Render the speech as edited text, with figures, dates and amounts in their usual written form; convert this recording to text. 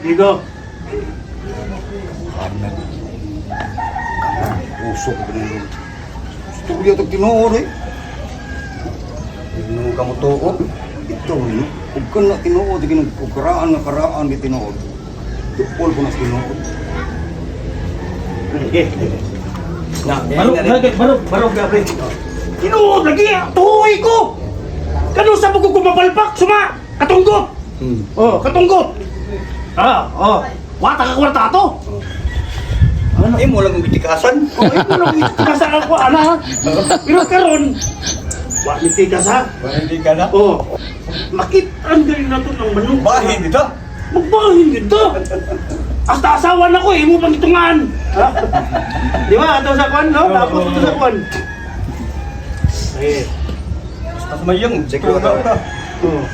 Digo. Anak. Usok ko nung. Istorya tag tinuod eh. Ginoo ka mo tuod. Ito ni, ug kana tinuod ginoo ug karaan nga karaan gi tinuod. Tupol ko na sa tinuod. Okay. Na, barog, barog, barog, barog, pre. Tinuod lagi, tuoy ko. Kano sa ko kumapalpak, suma, katunggot. Oh, katunggot. Ah, oh. Wata ka kwarta ato. Ano? Eh, mo lang ang bitikasan. Oh, imo lang tikas ako ana ha. Pero karon wa ni tikas ha. Hindi ka na. Oh. Makit-an diri nato ng manok. Bahin dito. Magbahin dito. Hasta asawa na ko, eh, imo pang itungan. Ha? Di ba? Ato sa kwan, no? Tapos ito sa kwan. Eh. Basta mayang. Check ko ta. Oh.